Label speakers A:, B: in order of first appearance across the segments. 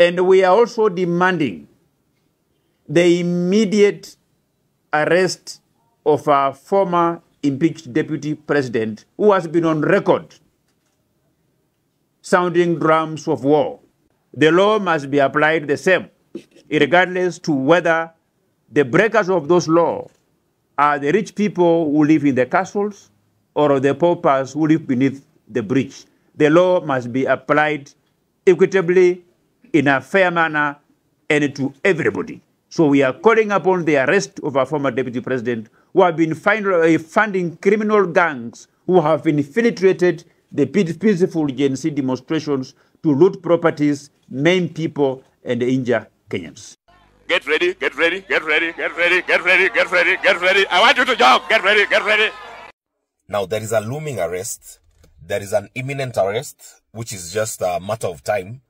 A: And we are also demanding the immediate arrest of our former impeached deputy president, who has been on record sounding drums of war. The law must be applied the same, regardless to whether the breakers of those laws are the rich people who live in the castles or the paupers who live beneath the bridge. The law must be applied equitably, in a fair manner, and to everybody. So we are calling upon the arrest of our former deputy president, who have been funding criminal gangs who have infiltrated the peaceful Gen Z demonstrations to loot properties, maim people, and injure Kenyans.
B: Get ready, get ready, get ready, get ready, get ready, get ready, get ready. I want you to jump. Get ready, get ready.
C: Now, there is a looming arrest. There is an imminent arrest, which is just a matter of time.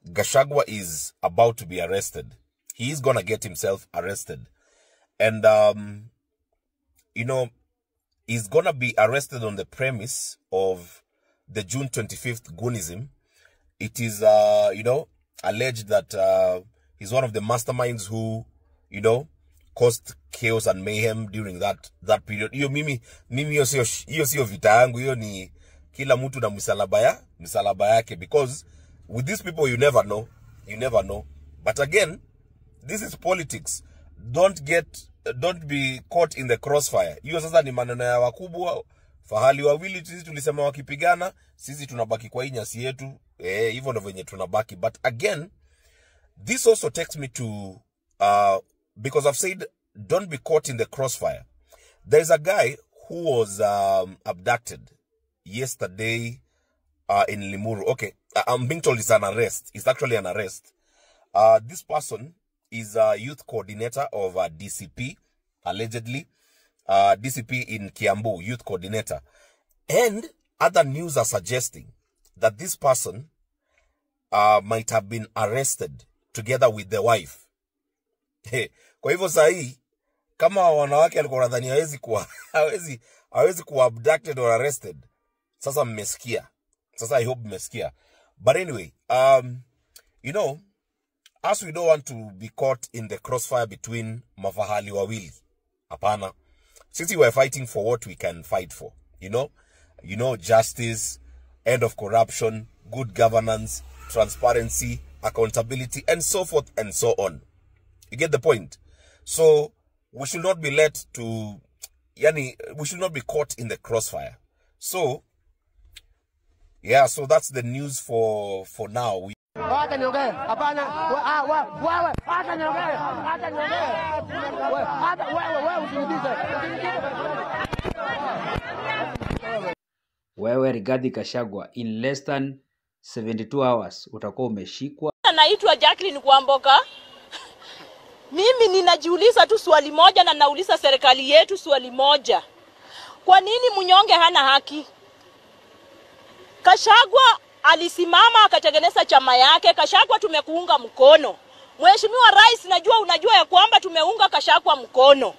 C: Gachagua is about to be arrested. He is going to get himself arrested. And, you know, he's going to be arrested on the premise of the June 25th Goonism. It is, you know, alleged that he's one of the masterminds who, you know, caused chaos and mayhem during that period. Hiyo mimi hiyo sio vita yangu, hiyo ni kila mtu na msalaba yake, because with these people you never know, you never know. But again, this is politics. Don't be caught in the crossfire. Hiyo sasa ni maneno ya wakubwa, fahali wawili sisi tulisema wakipigana, sisi tunabaki kwa hii nyasi yetu. Hivyo ndivyo wenye tunabaki. But again, this also takes me to because I've said don't be caught in the crossfire. There's a guy who was abducted yesterday in Limuru. Okay, I'm being told it's an arrest. It's actually an arrest. This person is a youth coordinator of DCP, allegedly. DCP in Kiambu, youth coordinator. And other news are suggesting that this person might have been arrested together with the wife. Hey, kwa hivyo sahi, kama wanawake alikuwa wanadhani hawezi kuwa abducted or arrested, sasa mmesikia. Sasa I hope mmesikia. But anyway, you know, as we don't want to be caught in the crossfire between mafahali wawili. Hapana. Since we are fighting for what we can fight for, you know, justice, end of corruption, good governance, transparency, accountability, and so forth and so on. You get the point? So we should not be led to, yani, we should not be caught in the crossfire. So, yeah, so that's the news for now.
D: Wewe Rigathi Gachagua, in less than 72 hours utakuwa umeshikwa.
E: Naitwa Jacqueline Kwamboka. Mimi ninajiuliza tu swali moja na nauliza serikali yetu swali moja. Kwa nini mnyonge hana haki? Gachagua alisimama akatengeneza chama yake. Gachagua tumekuunga mkono. Mheshimiwa Rais, najua unajua ya kwamba tumeunga Gachagua mkono.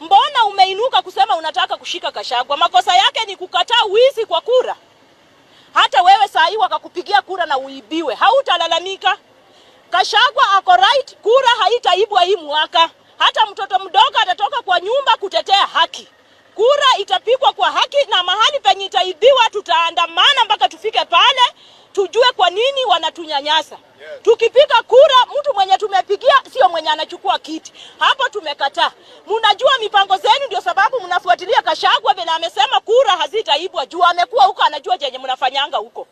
E: Mbona umeinuka kusema unataka kushika Gachagua? Makosa yake ni kukataa wizi kwa kura. Hata wewe saa hii wakakupigia kura na uibiwe, hautalalamika. Gachagua ako right, kura haitaibwa hii mwaka. Hata mtoto mdogo atatoka kwa nyumba kutetea haki. Kura itapikwa kwa haki, na mahali penye itaibiwa tutaandamana mpaka tufike pale tujue kwa nini wanatunyanyasa. Yes. Tukipiga kura, mtu mwenye tumepigia sio mwenye anachukua kiti. Hapo tumekataa. Mnajua mipango zenu, ndio sababu mnafuatilia Gachagua vile amesema kura hazitaibwa. Juu amekuwa huko, anajua chenye mnafanyanga huko.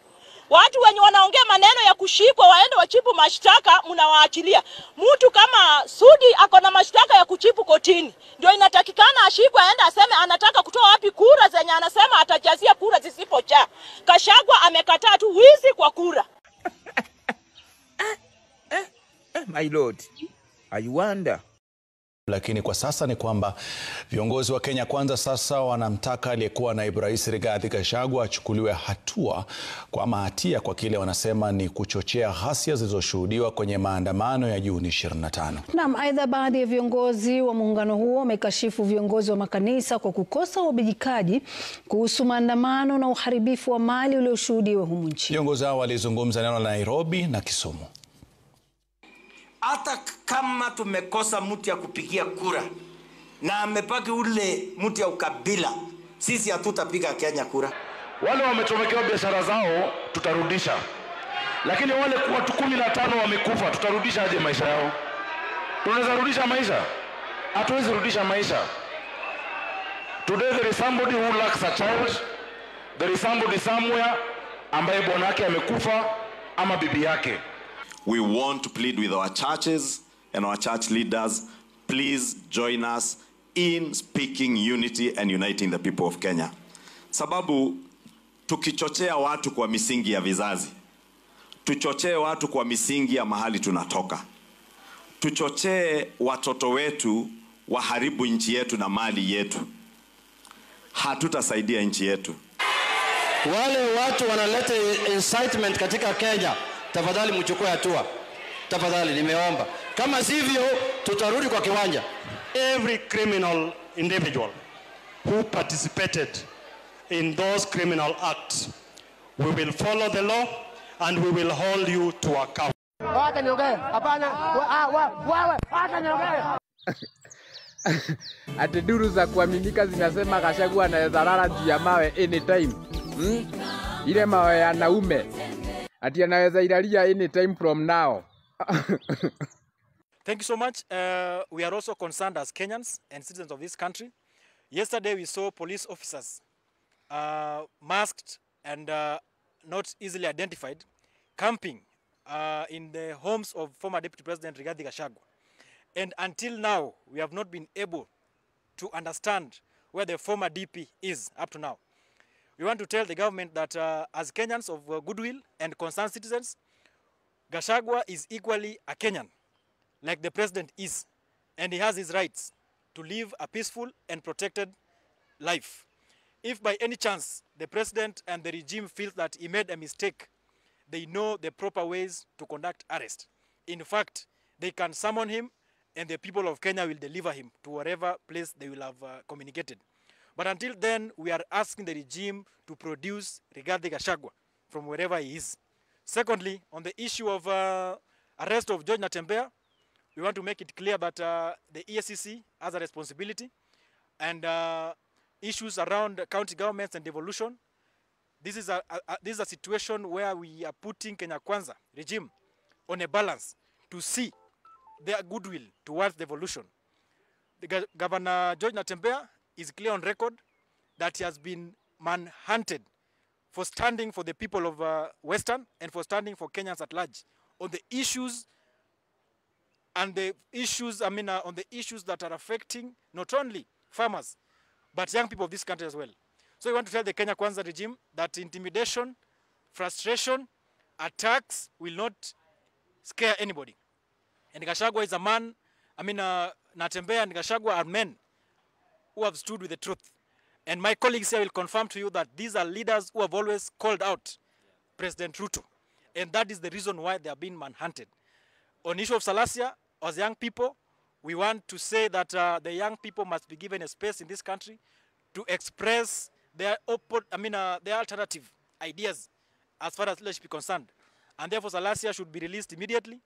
E: Watu wenye wanaongea maneno ya kushikwa waende wachipu mashtaka, mnawaachilia. Mtu kama Sudi ako na mashtaka ya kuchipu kotini, ndio inatakikana ashikwe aende aseme anataka kutoa wapi kura zenye anasema atajazia kura zisipojaa. Gachagua amekataa tu wizi kwa kura.
F: My lord, I wonder.
G: Lakini kwa sasa ni kwamba viongozi wa Kenya Kwanza sasa wanamtaka aliyekuwa naibu rais Rigathi Gachagua achukuliwe hatua kwa hatia kwa kile wanasema ni kuchochea ghasia zilizoshuhudiwa kwenye maandamano ya Juni 25.
H: Naam, aidha baadhi ya viongozi wa muungano huo wamekashifu viongozi wa makanisa kwa kukosa uwajibikaji kuhusu maandamano na uharibifu wa mali ulioshuhudiwa humu nchini.
G: Viongozi hao walizungumza neno la Nairobi na Kisumu.
I: Hata kama tumekosa mtu ya kupigia kura na amepaki ule mtu ya ukabila, sisi hatutapiga Kenya kura.
J: Wale wamechomekewa biashara zao tutarudisha, lakini wale watu 15 wamekufa, tutarudisha aje maisha yao? Tunaweza rudisha maisha? Hatuwezi rudisha maisha. Today there is somebody who lacks a child. There is somebody somewhere ambaye bwana yake amekufa ama bibi yake.
K: We want to plead with our churches and our church leaders, please join us in speaking unity and uniting the people of Kenya. Sababu tukichochea watu kwa misingi ya vizazi, tuchochee watu kwa misingi ya mahali tunatoka, tuchochee watoto wetu waharibu nchi yetu na mali yetu, hatutasaidia nchi yetu.
L: Wale watu wanaleta incitement katika Kenya, tafadhali mchukue hatua. Tafadhali nimeomba. Kama sivyo tutarudi kwa kiwanja.
M: Every criminal individual who participated in those criminal acts, we will follow the law and we will hold you to account.
N: Hata niongee. Hapana. Wewe hata niongee.
O: Ati duru za kuaminika zinasema Gachagua anaweza lala juu ya mawe anytime. Ile mawe ya naume. Ati anaweza ilalia anytime from now.
P: Thank you so much. We are also concerned as Kenyans and citizens of this country. Yesterday we saw police officers masked and not easily identified camping in the homes of former Deputy President Rigathi Gachagua. And until now, we have not been able to understand where the former DP is up to now. We want to tell the government that as Kenyans of goodwill and concerned citizens, Gachagua is equally a Kenyan, like the president is, and he has his rights to live a peaceful and protected life. If by any chance the president and the regime feel that he made a mistake, they know the proper ways to conduct arrest. In fact, they can summon him and the people of Kenya will deliver him to whatever place they will have communicated. But until then, we are asking the regime to produce Rigathi Gachagua from wherever he is. Secondly, on the issue of arrest of George Natembeya, we want to make it clear that the EACC has a responsibility, and issues around county governments and devolution. This is a situation where we are putting Kenya Kwanza regime on a balance to see their goodwill towards devolution. The Governor George Natembeya is clear on record that he has been manhunted for standing for the people of Western and for standing for Kenyans at large on the issues and the issues, on the issues that are affecting not only farmers, but young people of this country as well. So we want to tell the Kenya Kwanza regime that intimidation, frustration, attacks will not scare anybody. And Gachagua is a man, Natembeya and Gachagua are men who have stood with the truth. And my colleagues here will confirm to you that these are leaders who have always called out President Ruto. And that is the reason why they are being manhunted. On issue of Salasia, as young people, we want to say that the young people must be given a space in this country to express their, their alternative ideas as far as leadership is concerned. And therefore, Salasia should be released immediately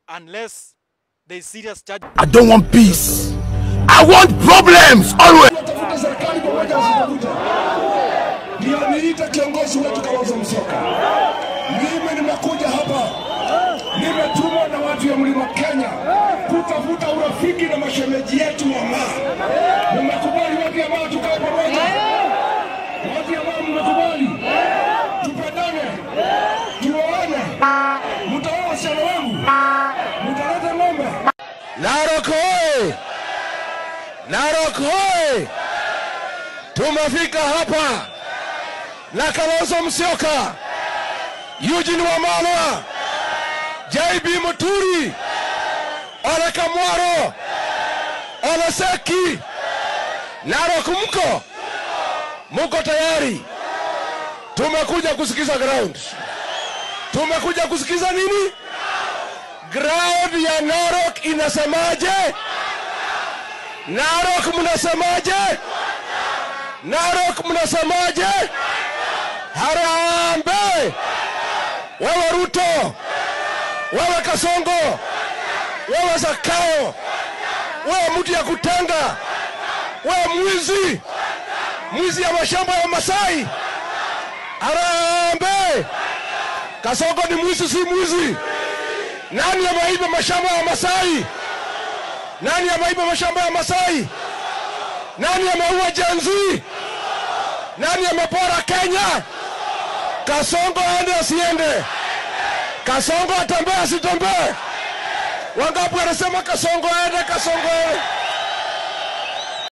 P: unless there is serious charge.
Q: I don't want peace. I want problems always.
R: Ndio niita kiongozi wetu Kalonzo Musyoka. Mimi nimekuja hapa, nimetumwa na watu ya Mlima Kenya kutafuta urafiki na mashemeji yetu wa Maa. Mmekubali watu ya Maa tukae pamoja? Watu ya Maa mmekubali? Tupendane, tuoane, mtaoa wasichana wangu, mtaleta ng'ombe.
Q: Narok hoi! Narok hoi! Tumefika hapa na Kalonzo Musyoka, Eugene Wamalwa, JB Muturi, Ole Kamwaro, Ole Seki. Narok mko? Mko tayari? Tumekuja kusikiza ground. Tumekuja kusikiza nini? Ground ya Narok inasemaje? Narok mnasemaje? Narok mnasemaje? Harambee! Wewe Ruto,
R: Wewe Kasongo, wewe Zakayo, wewe mtu ya kutenga, wewe mwizi, mwizi ya mashamba ya Masai. Harambee! Kasongo ni mwizi, si mwizi? Nani ameiba mashamba ya Masai? Nani ameiba mashamba ya Masai? Nani ameua Gen Z? Nani amepora Kenya? Kasongo aende asiende? Kasongo atembee asitembee? Wangapi wanasema Kasongo aende, Kasongo aende?